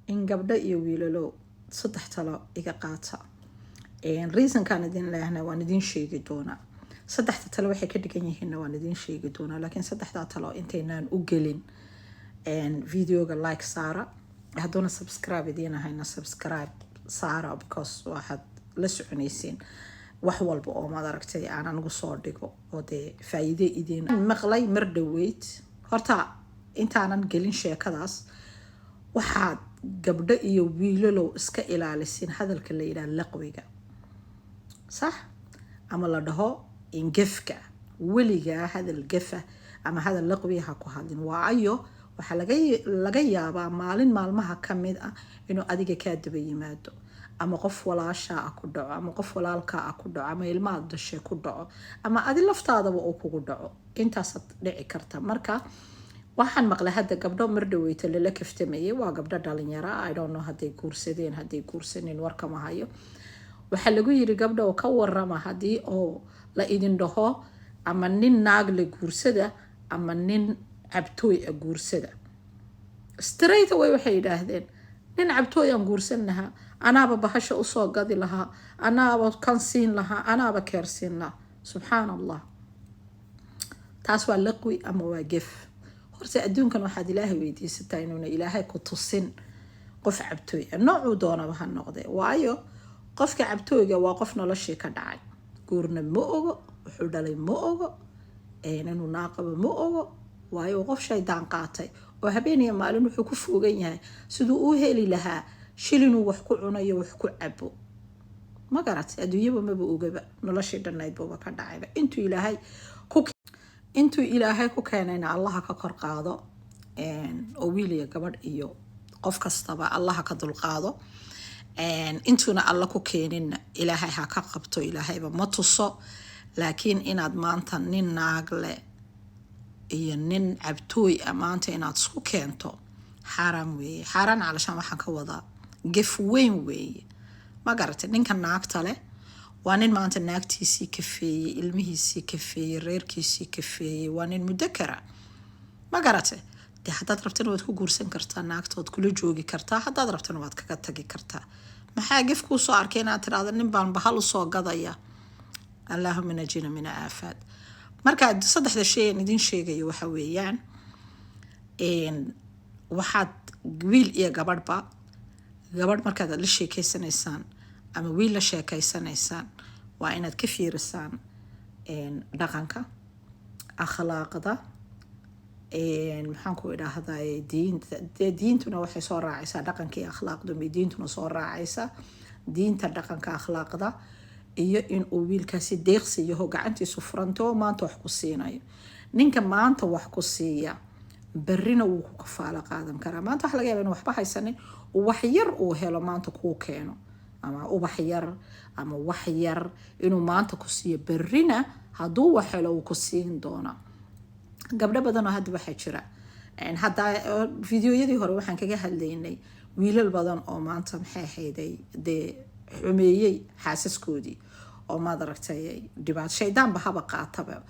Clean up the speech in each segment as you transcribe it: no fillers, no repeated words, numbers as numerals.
In gabdho iyo wiilalo, saddex talo iga qaata. Reasonkaan idin leehna waan idin sheegi doonaa. Saddexda talo waxay ka dhigan yihiinna waan idin sheegi doonaa. Laakiin saddexdaa talo intaynaan u gelin, videoga like saara. Hadduuna subscribe idiin ahayna, subscribe saara, because waxaad la soconaysiin wax walba oo, maad aragtay, aan anigu soo dhigo oo dee faa'iide idiin maqlay mar dhaweyd. Horta intaanan gelin sheekadaas, waxaad gabdho iyo wiilalow iska ilaalisiin hadalka la yidhaha laqwiga, sax, ama la dhaho gefka. Weligaa hadal gefa ama hadal laqwiga ha ku hadlin, waayo waxaa laga yaabaa maalin maalmaha ka mid ah inuu adiga kaa daba yimaado, ama qof walaashaa ah ku dhaco, ama qof walaalkaa ah ku dhaco, ama ilmaad dhashay ku dhaco, ama adi laftaadaba uu kugu dhaco. Intaasaad dhici karta. Marka waxaan maqlay hadda gabdho mar dhaweyta lala kaftamayay. Waa gabdho dhalinyaro. I don't know hadday guursadeen, hadday guursaneen, warkama hayo. Waxaa lagu yiri, "Gabdho, ka warama haddii oo la idin dhaho ama nin naag la guursada ama nin cabtooy a guursada?" Straight away waxay yidhaahdeen, "Nin cabtooy aan guursan lahaa, anaaba bahasha usoo gadi lahaa, anaaba kan siin lahaa, anaaba keersiin lahaa." Subxaan Allah, taas waa laqwi ama waa gef. Horta adduunkan waxaad Ilaahay weydiisataa inuuna Ilaahay ku tusin qof cabtooy ah, noocuu doonaba ha noqde. Waayo, qofka cabtooyga waa qof noloshii ka dhacay. Guurna ma ogo, wuxuu dhalay ma ogo, inuu naaqabo ma ogo. Waayo, qof shaydaan qaatay oo habeeniya maalin wuxuu ku foogan yahay siduu u heli lahaa shilinuu wax ku cunayo, wax ku cabo. Ma garatay? Adduunyaba maba ogaba, noloshii dhannayd buuba ka dhacayba. Intuu Ilaahay ku keenayna Allaha ka kor qaado, oo wiil iyo gabadh iyo qof kastaba Allaha ka dulqaado. Intuuna Alla ku keeninna Ilaahay ha ka qabto, Ilaahayba ma tuso. Laakiin inaad maanta nin naagle iyo nin cabtooy ah maanta inaad isku keento, xaaraan weeye. Xaaraan calashaan waxaan ka wadaa gef weyn weeye. Ma garatay? Ninka naagta leh waa nin maanta naagtiisii kafeeyey, ilmihiisii kafeeyey, reerkiisii kafeeyey. Waa nin mudakara. Ma garatay? Dee haddaad rabtana waad ku guursan kartaa naagta, waad kula joogi kartaa. Haddaad rabtana waad kaga tagi kartaa. Maxaa gef kuu soo arkay inaad tiraahdo, "Nin baan bahal usoo gadaya"? Allaahuma najina min aafaad. Marka saddexda shay aan idin sheegayo waxa weeyaan, waxaad wiil iyo gabadhba, gabadh markaad la sheekeysanaysaan ama wiil la sheekeysanaysaan, waa inaad ka fiirisaan dhaqanka, akhlaaqda, maxaan ku idhaahdaa, diinta. Dee diintuna waxay soo raacaysaa dhaqanka iyo akhlaaqdu bay diintuna soo raacaysaa. Diinta, dhaqanka, akhlaaqda, iyo in uu wiilkaasi deeqsi yaho, gacantiisu furanto oo maanta wax ku siinayo. Ninka maanta wax ku siiya, berrina wuu ku kafaalo qaadan karaa. Maanta waxa laga yaba in waxba haysanin, wax yar uu helo, maanta kuu keeno, ama ubax yar ama wax yar inuu maanta ku siiyo. Berrina hadduu wax helo, wuu ku siin doonaa. Gabdho badanoo hadda waxaa jira, hadda videoyadii hore waxaan kaga hadlaynay wiilal badan oo maanta, maxay ahayday, dee xumeeyey xaasaskoodii, oo, maad aragtay, dhibaato shaydaanba haba qaataba,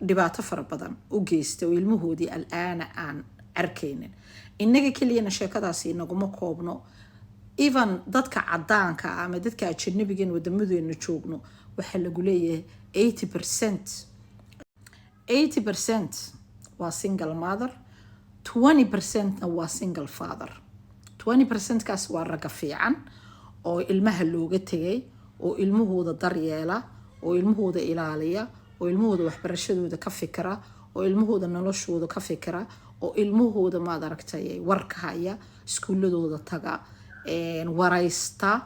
dhibaato fara badan u geystay, oo ilmahoodii al-aana aan arkaynin. Innaga keliyana sheekadaasi inaguma koobno. Even dadka cadaanka ama dadka ajanabigan wadamadeena joogno, waxaa lagu leeyahay 80%, 80% waa single mother, 20%na waa single father. 20% kaas waa ragga fiican oo ilmaha looga tegay, oo ilmahooda daryeela, oo ilmahooda ilaaliya, oo ilmahooda waxbarashadooda ka fikira, oo ilmahooda noloshooda ka fikira, oo ilmahooda, maad aragtay, warka haya, iskuuladooda taga, waraysta,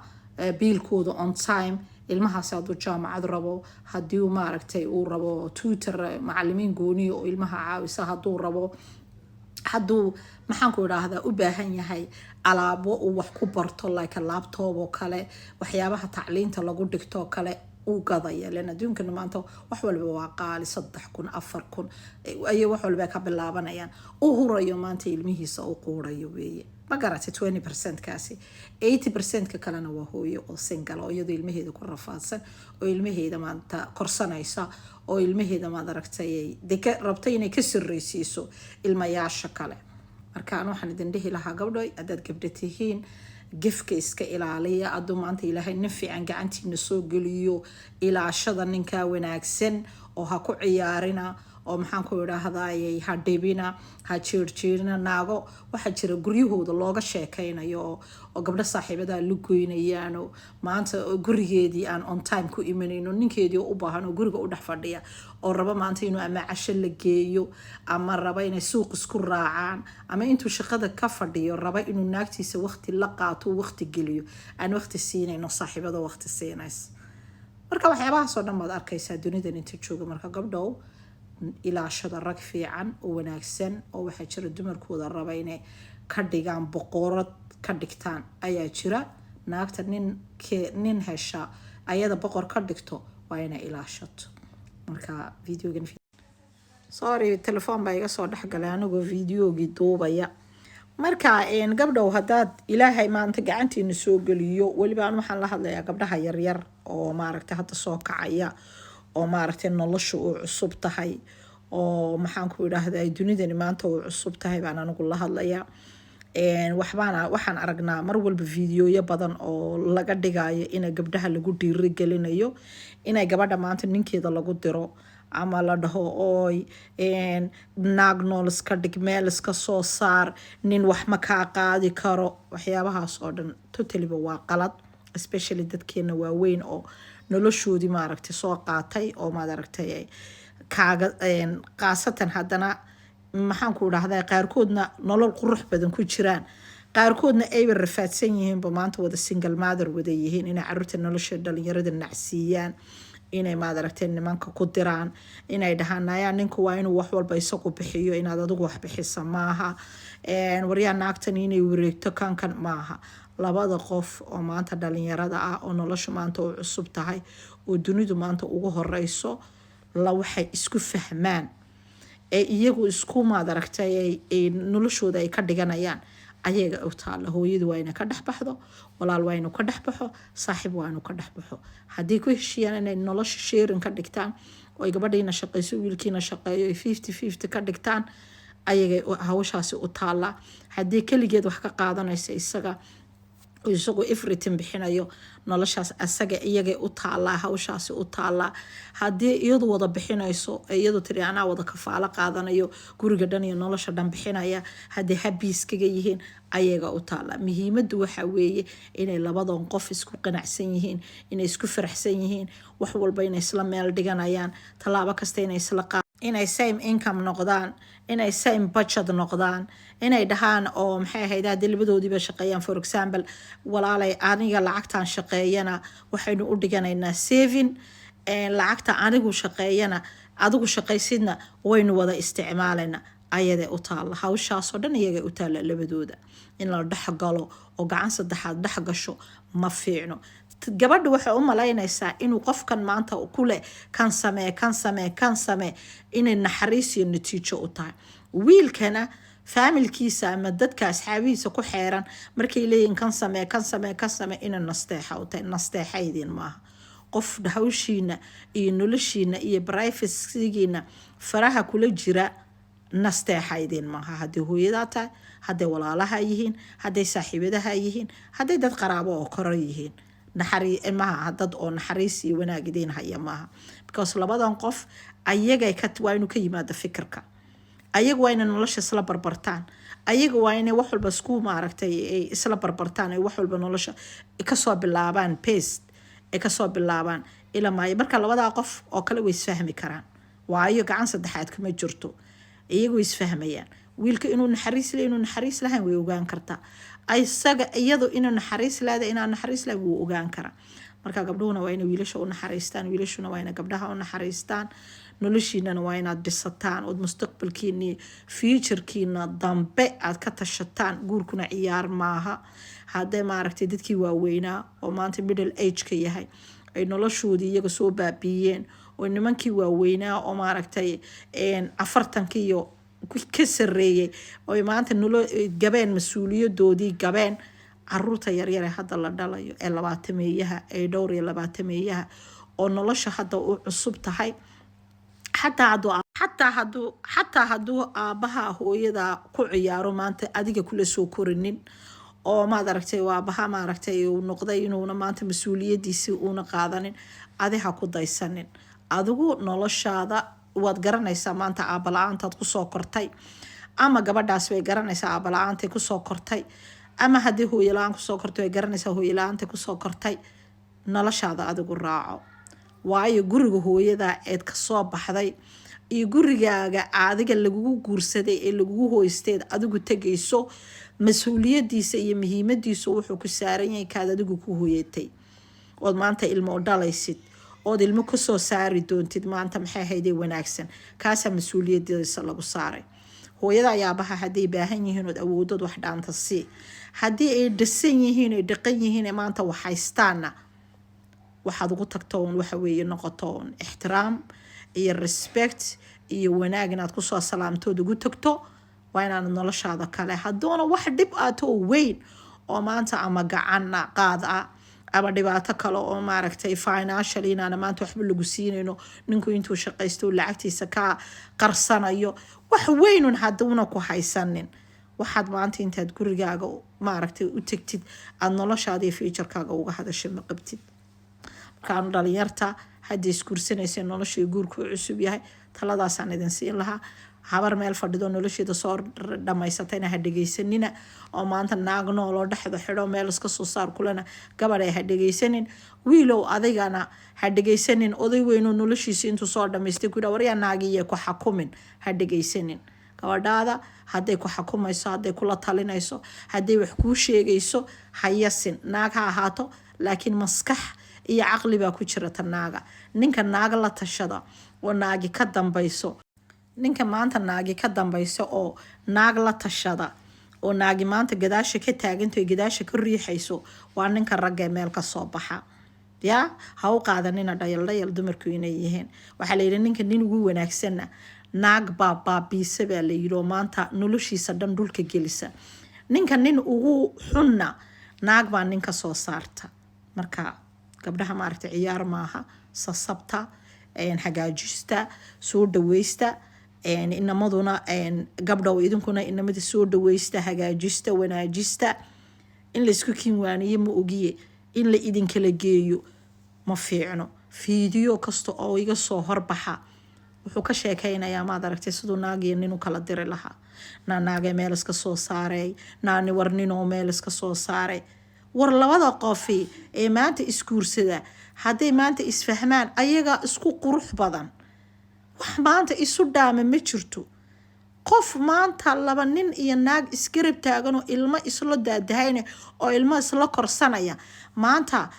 biilkooda on time. Ilmahaasi hadduu jaamacad rabo, haddii uu, maaragtay, uu rabo tutor, macalimiin gooniya oo ilmaha caawisa hadduu rabo, hadduu, maxaan ku idhaahdaa, u baahan yahay alaabo uu wax ku barto, like laptop oo kale, waxyaabaha tacliinta lagu dhigto oo kale, uu gadaya. Lan adduunkana maanta wax walba waa qaali. 3000, 4000 ayay wax walba ka bilaabanayaan. U hurayo maanta ilmihiisa, u quurayo weeye. Ma garatay? 20% kaasi. 80%ka kalena waa hooyo oo single, oo iyadoo ilmaheeda ku rafaadsan, oo ilmaheeda maanta korsanaysa, oo ilmaheeda, maad aragtay, dee ka rabta inay ka sarreysiiso ilmayaasha kale. Marka Marka an waxaan idin dhihi lahaa, gabdhoy, haddaad gabdha tihiin, gefka iska ilaaliya. Hadduu maanta Ilaahay nin fiican gacantiina soo geliyo, ilaashada ninkaa wanaagsan oo ha ku ciyaarina, oo maxaan ku idhaahdayy, ha dhibina, ha jiirjiirina. Naago waxaa jira guryahooda looga sheekaynayo oo gabdho saaxiibadaa la goynayaan, oo maanta gurigeedii aan on time ku imanayno, ninkeedii u baahan oo guriga u dhex fadhiya, oo raba maanta inuu ama casho la geeyo, ama raba inay suuq isku raacaan, ama intuu shaqada ka fadhiyo raba inuu naagtiisa waqti la qaato, waqti geliyo, aan waqti siinayno, saaxiibada waqti siinays. Marka waxyaabahaasoo dhan baad arkaysaa dunidan inta jooga. Marka gabdhow, ilaashada rag fiican oo wanaagsan oo waxaa jira dumarkooda raba inay ka dhigaan boqorad ka dhigtaan ayaa jira. Naagta nin hesha ayada boqor ka dhigto waa inay ilaashato. Marka videogan, sorry, telefoon baa iga soo dhexgalay anigoo videogii duubaya. Marka gabdhow, haddaad Ilaahay maanta gacantiina soo geliyo, weliba an waxaan la hadlayaa gabdhaha yaryar oo maaragtay hadda soo kacaya, oo maaragtay nolosha uu cusub tahay, oo maxaan ku idhaahdaa, dunidani maanta uu cusub tahay baan anigu la hadlayaa. Waxbaana waxaan aragnaa mar walba videoyo badan oo laga dhigayo ina gabdhaha lagu dhiirigelinayo inay gabadha maanta ninkeeda lagu diro, ama la dhaho, "Ooy, naag nool iska dhig, meel iska soo saar, nin wax ma kaa qaadi karo." Waxyaabahaas oo dhan totally ba waa qalad, especially dadkeena waaweyn oo noloshoodii maaragtay soo qaatay, oo maad aragtay kaaga khaasatan. Haddana maxaan ku dhahdaa, qaarkoodna nolol qurux badan ku jiraan, qaarkoodna ayba rafaadsan yihiinba, maanta wada single mother wada yihiin, inay caruurta nolosha dhalinyarada nacsiiyaan, inay maad aragtay nimanka ku diraan, inay dhahaan, "Ayaa ninku waa inuu wax walba isagu bixiyo, inaad adigu wax bixisa maaha, waryaa naagtan inay wareegto kankan maaha." Labada qof oo maanta dhalinyarada ah, oo nolosha maanta u cusub tahay, oo dunidu maanta ugu horeyso la, waxay isku fahmaan ee iyagu isku maad aragtay ay noloshooda ay ka dhiganayaan ayaga u taalla. Hooyadu waa inay ka dhex baxdo, walaal waa inuu ka dhex baxo, saaxiib waa inuu ka dhex baxo. Haddii ku heshiiyaan inay nolosha sharing ka dhigtaan, oo ay gabadhiina shaqeyso, wiilkiina shaqeeyo, ay 50-50 ka dhigtaan, ayagay hawshaasi u taallaa. Haddii keligeed wax ka qaadanaysa, isaga isagu everything bixinayo, noloshaas asaga iyagay u taallaa, hawshaasi u taallaa. Haddii iyadu wada bixinayso, iyadu tiri, "Anaa wada kafaalo qaadanayo guriga dhan iyo nolosha dhan bixinaya," haddii happy iskaga yihiin, ayaga u taallaa. Muhiimadu waxa weeye inay labadan qof isku qanacsan yihiin, inay isku faraxsan yihiin, wax walba inay isla meel dhiganayaan, tallaabo kasta inay isla, inay same income noqdaan, inay same budget noqdaan, inay dhahaan oo maxay ahayd, haddii labadoodiiba shaqeeyaan, for example, "Walaalay, aniga lacagtaan shaqeeyana waxaynu u dhiganaynaa saving, lacagta anigu shaqeeyana, adigu shaqaysidna waynu wada isticmaalaynaa," ayaday u taalla hawshaasoo dhan, iyagay u taalla labadooda. In la dhex galo oo gacan saddexaad dhex gasho ma fiicno. Gabadha waxay u malaynaysaa inuu qofkan maanta kuleh "Kan samee, kan samee, kan samee" inay naxariis iyo natiijo u tahay. Wiilkana faamilkiisa ama dadka asxaabihiisa ku xeeran markay leeyihin, "Kan samee, kan samee, kan samee," inay nasteexa u tahay. Nasteexaydin maaha. Qof hawshiina iyo noloshiina iyo privacygiina faraha kula jira nasteexaydin maaha. Hadday hooyadaa tahay, hadday walaalaha yihiin, hadday saaxiibadaha yihiin, hadday dad qaraabo oo koro yihiin, maaha dad oo naxariis iyo wanaag idiin haya maaha, because labadan qof ayagay ka waa inuu ka yimaado fikirka. Ayaga waa inay nolosha isla barbartaan, ayaga waa inay wax walba isku maaragtay ay isla barbartaan, ay wax walba nolosha kasoo bilaabaan, paste ay kasoo bilaabaan ilamaayo. Marka labadaa qof oo kale way isfahmi karaan, waayo gacan saddexaad kuma jirto, iyagu way isfahmayaan. Wiilka inuu naxariis le, inuu naxariis lahayn way ogaan kartaa, isaga iyadu inuu naxariis leeda, inaan naxariis lahayn wuu ogaan karaa. Marka gabdhuhuna waa inay wiilasha u naxariistaan, wiilashuna waa inay gabdhaha u naxariistaan. Noloshiinana waa inaad dhisataan, ood mustaqbalkiini, futurekiina dambe aad ka tashataan. Guurkuna ciyaar maaha. Hadday maaragtay dadkii waaweynaa oo maanta middle age-ka yahay ay noloshoodii iyaga soo baabiiyeen, oo nimankii waaweynaa oo maaragtay 40-kii iyo ka sareeyay oy maanta nolo gabeen, mas-uuliyadoodii gabeen, caruurta yaryar ee hadda la dhalayo ee labaatameeyaha, ee dhowr iyo labaatameeyaha, oo nolosha hadda u cusub tahay, xataa hadduu Xataa hadduu aabbaha hooyada ku ciyaaro, maanta adiga kula soo korinin oo, maad aragtay, aabaha, maaragtay, uu noqday inuuna maanta mas-uuliyadiisii uuna qaadanin, adi ha ku daysanin. Adigu noloshaada waad garanaysaa maanta aabba la-aantaad kusoo kortay, ama gabadhaas way garanaysaa aabba la-aantay kusoo kortay, ama haddii hooyo la-aan kusoo kortay, way garanaysaa hooyo la-aantay kusoo kortay. Noloshaada adigu raaco, waayo guriga hooyada eed kasoo baxday iyo gurigaaga adiga lagugu guursaday ee lagugu hoysteed adigu tegayso, mas-uuliyadiisa iyo muhiimadiisu wuxuu ku saaran yahay kaad adigu ku hooyatay, ood maanta ilmo u dhalaysid, ood ilmo kasoo saari doontid maanta, maxay ahayde, wanaagsan. Kaasaa mas-uuliyadiisa lagu saaray. Hooyada ayaabaha hadday baahan yihiin ood awoodod wax dhaanta sii. Haddii ay dhisan yihiin, ay dhaqan yihiin, ee maanta wax haystaana, waxaad ugu tagto un waxa weeye noqoto un ixtiraam iyo respect iyo wanaag inaad kusoo salaamtood ugu tagto. Waa inaanad noloshaada kale hadduuna wax dhib aato weyn oo maanta ama gacan qaad ah ama dhibaato kale oo, maaragtay, financially inaana maanta waxba lagu siinayno, ninku intuu shaqaysto lacagtiisa ka qarsanayo, wax weynun haduuna ku haysanin, waxaad maanta intaad gurigaaga, maaragtay, u tegtid aada noloshaada iyo futurekaaga uga hadasha ma qabtid. Markaanu dhalinyarta hadda isguursanaysa, noloshii guurku u cusub yahay, taladaasaan idin siin lahaa. Habar meel fadhido nolosheeda soo dhamaysatayna ha dhegeysanina, oo maanta naag nooloo dhexda xidho meel iska soo saar kulena gabadhay ha dhegeysanin. Wiilow, adigana ha dhegeysanin oday weynoo noloshiisa intuu soo dhamaystay ku yidha, "Waryaa, naagiye ku xakumin." Ha dhegeysanin. Gabadhaada hadday ku xakumayso, hadday kula talinayso, hadday wax kuu sheegayso, ha yasin. Naag ha ahaato, laakiin maskax iyo caqli baa ku jira ta naaga. Ninka naaga la tashada oo naagi ka dambayso, ninka maanta naagi ka dambayso oo naag la tashada oo naagi maanta gadaasha ka taaganto, gadaasha ka riixayso, waa ninka ragga meel ka soo baxa. Yaa ha u qaadanina dhayal dhayal dumarku inay yihiin. Waxaa layidhi ninka nin ugu wanaagsanna naag baa baabiisa baa layidhi, oo maanta noloshiisa dhan dhulka gelisa. Ninka nin ugu xunna naag baa ninka soo saarta. Marka gabdhaha, maaragtay, ciyaar maaha. Sasabta, hagaajista, soo dhaweysta. Inamaduna, gabdhow, idinkuna inamada soo dhaweysta, hagaajista, wanaajista. In laysku kinwaaniyo ma ogiye, in la idinkala geeyo ma fiicno. Fiidiyo kasta oo iga soo horbaxa wuxuu ka sheekeynayaa, maad aragtay, siduu naagiyo nin u kala diri lahaa. Naa naagay meel iska soo saaray, naani war ninoo meel iska soo saaray. War labada qofi ee maanta isguursada hadday maanta isfahmaan, ayaga isku qurux badan. Wax maanta isu dhaama ma jirto. Qof maanta laba nin iyo naag isgarab taaganoo ilmo isla daadahayna oo ilmo isla korsanaya maanta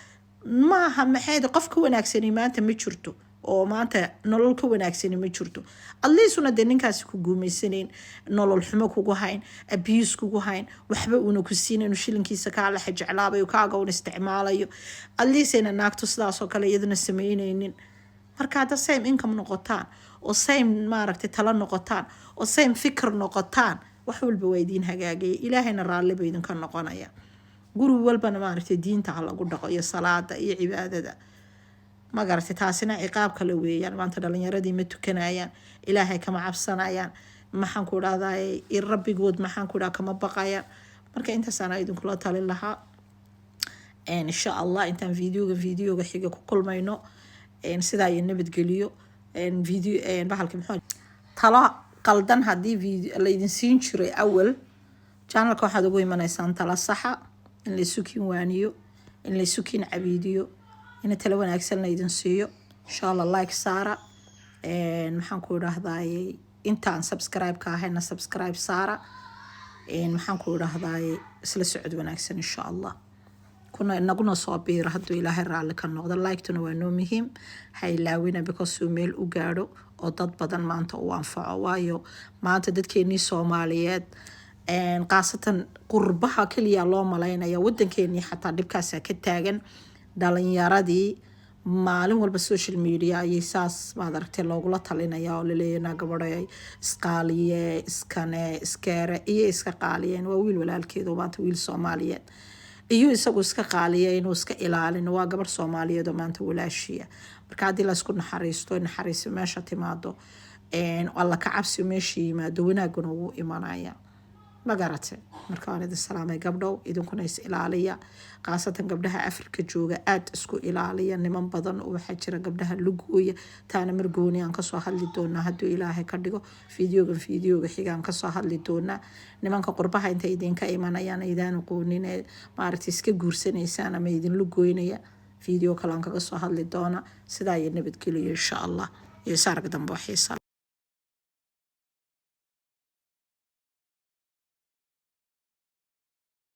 maaha, maxayd, qof ka wanaagsani maanta ma jirto, oo maanta nolol ka wanaagsani ma jirto. At leastuna dee ninkaasi ku guumaysanayn, nolol xumo kugu hayn, abuse kugu hayn, waxba uuna ku siinayn, shilinkiisa kaa lexa jeclaabayo, kaaga un isticmaalayo. At leastayna naagtu sidaasoo kale iyaduna sameynaynin. Marka hadda same income noqotaan oo same, maaragtay, talo noqotaan oo same fikir noqotaan, wax walba waa idiin hagaagaya, Ilaahayna raalli ba idinka noqonaya. Guri walbana, maaragtay, diinta ha lagu dhaqo iyo salaada iyo cibaadada, ma garatay? Taasina ciqaab kale weeyaan. Maanta dhalinyaradii ma tukanayaan, Ilaahay kama cabsanayaan, maxaan ku dhahday, rabbigood, maxaan ku dhaha, kama baqayaan. Marka intaasaan idinkula talin lahaa. Insha Allah intaan videoga xiga ku kulmayno, sidaa iyo nabadgeliyo. Video bahalki muxuu, talo qaldan haddii video laydin siin jiray awal, channelka waxaad ugu imanaysaan talo saxa, in laysu kiin waaniyo, in laysu kiin cabiidiyo, in talo wanaagsan laydin siiyo. Insha Allah like saara, maxaan ku idhahdaye, intaan subscribe ka ahayna subscribe saara. Maxaan ku idhahdaye, isla socod wanaagsan insha Allah. Kuna inaguna soo biiro hadduu Ilaahay raalli ka noqdo. Like-tuna waa noo muhiim, ha ilaawina, because uu meel u gaadho oo dad badan maanta uu anfaco. Waayo maanta dadkeenii Soomaaliyeed, khaasatan qurbaha keliya loo malaynaya, wadankeenii xataa dhibkaasa ka taagan. Dhalinyaradii maalin walba social media ayay saas, maad aragtay, loogula talinaya oo laleeyahy, naa gabadhay isqaaliye, iskane iskeere iyo iska qaaliyeen. Waa wiil walaalkeedu maanta, wiil Soomaaliyeed iyo isagu iska qaaliya inuu iska ilaalin, waa gabarh Soomaaliyeed oo maanta walaashiya. Marka haddii laysku naxariisto, naxariisi meesha timaado. Alla ka cabsi meesha yimaado, wanaaguna wuu imanaya. Ma garate? Marka waan idin salaamay, gabdhow. Idinkuna is ilaaliya, khaasatan gabdhaha Afrika jooga, aada isku ilaaliya. Niman badan oo waxaa jira gabdhaha lugooya. Taana mar gooni aan kasoo hadli doonaa, hadduu Ilaahay ka dhigo. Videogan videoga xigaan kasoo hadli doonaa nimanka qurbaha intay idinka imanayaan, idaan aqoonin, ee maaragtay iska guursanaysaan ama idin lugoynaya. Video kale aan kaga soo hadli doonaa. Sidaa iyo nabadgeliyo, insha Allah, iyo saarag dambe oo xiisa.